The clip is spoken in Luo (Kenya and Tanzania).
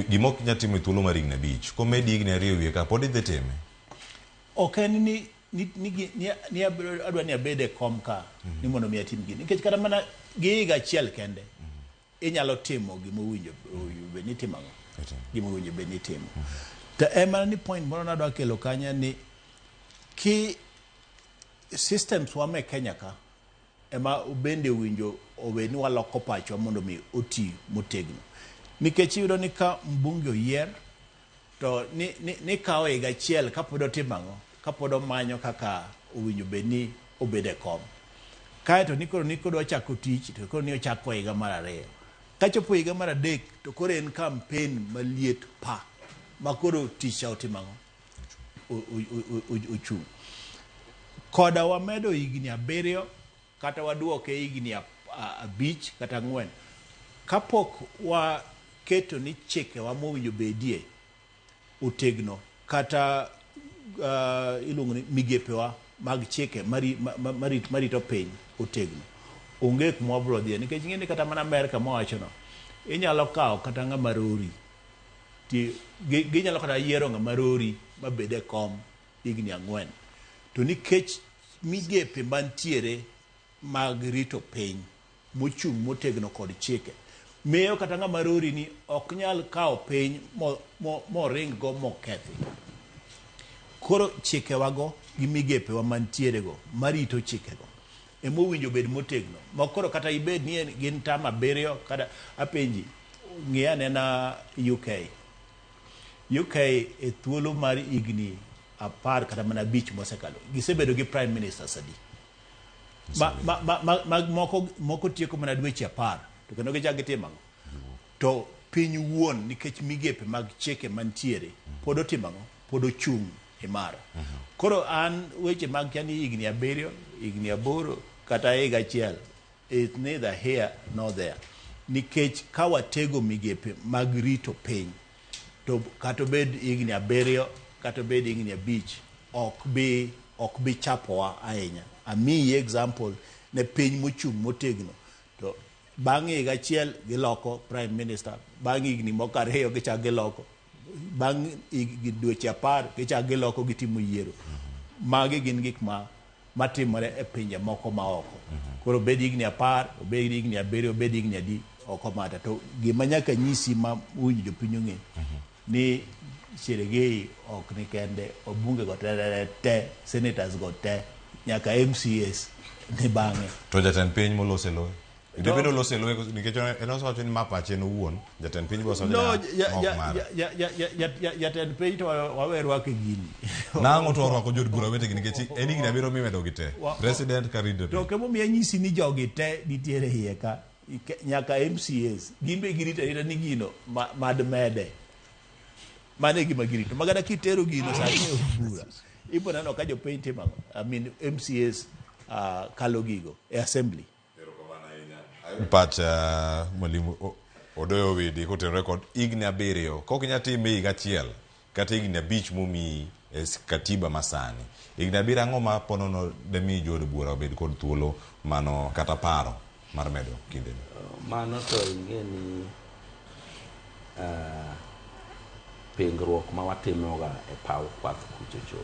Gima ok inyal timo e thuolo mar higni 5, komedi higni 2 e wiye ka, pod idhi time? Ok en ni ni ni ni, ni adwa ni abed e kom ka ni mondo mi atim gini, nikech kata mana gi higa achiel kende inyalo timo gima owinjo bed ni itimo ang'o, gima owinjo bed ni itimo. To en mana ni point moro nadwa kelo kanyo ni ki systems wa me Kenya ka ema bende owinjo obed ni waloko pachwa mondo mi oti motegno, nikech iyudo ni ka mbunge oyier to ni kawo higa achiel kapod otimo ang'o, kapod omanyo kaka owinjo bed ni obed e kom, kaeto ni koro ni kodwa chako tich to koro ni ochako higa mar 2, kachopo higa mar 3 to koro en campaign maliet pa ma koro tich cha otimo ang'o, ochung'. Koda wamedo higni 7 kata waduoke higni 5 kata 4, kapok waketo ni chikewa mowinjo bedie otegno kata iluongo ni migepewa mag chike marito piny otegno, onge kuma wabiro dhiye. Nikech ing'e ni kata mana Amerka mawachono, inyalo kawo kata ng'ama rori, ginyalo kata yiero ng'ama rori mabed e kom higni 4, to nikech migepe mantiere mag rito piny mochung' motegno kod chike miyo kata ng'ama rori ni ok nyal kawo piny moring go mokethi. Koro chikewago gi migepewa mantiere go marito chikego emowinjo bed motegno, ma koro kata ibed ni gin tam 7 kata apenji, ng'i anena UK. UK e thuolo mar higni 10 kata mana 5 mosekalo gisebedo gi prime ministers adi? Ma moko tieko mana dweche 10 to kendo gichak gitimo ang'o? To piny wuon, nikech migepe mag chike mantiere pod otimo ang'o, pod ochung' imara. Koro an weche mag kia ni higni 7, higni 8 kata higa achiel is neither here nor there, nikech ka watego migepe mag rito piny to kata obed higni 7 kata obed higni 5 ok bi chapowa ahinya. Amiyi example ne piny mochung' motegno to bang' higa achiel giloko prime minister, bang' higni moko 2 gichak giloko, bang' dweche 10 gichak giloko, gitimo yiero. Magi gin gik ma matimore e pinje moko ma oko. Koro obed higni 10, obed higni 7, obed higni adi, ok omata. To gima nyaka nyisi ma winjo jopiny ong'e ni Cherargei ok ni kende, obunge go te te, senators go te, nyaka MCAs ni bang'e. To jatend piny molos e loye bende olos e loye, nikech en osewacho ni ma pache en owuon. Jatend piny biro No, jatend piny to wawe rwako e gini. Nang'o to orwako jood bura wetegi? Nikech en higni 7 mimedo gi te president ka rito. To kemomiyo anyisi ni jogi te nitiere iye ka, nyaka MCAs gin be girito arita ni gino mad mede. Mano e gima girito. Magata kitero gino sani e od bura, ibo neno ka jopiny timo ang'o? I mean, MCAs kalo gigo e assembly. Pach mwalimu Odoyo Owidi kotenore kod higni 7 kok inyal time higa achiel kata higni 5 momiyi e katiba masani, higni 7 ang'o ma ponono demi jood bura obed kod thuolo mano kata paro mar medo kindeno? Mano to ing'e ni pingruok ma watimoga e paw kwath kuchocho.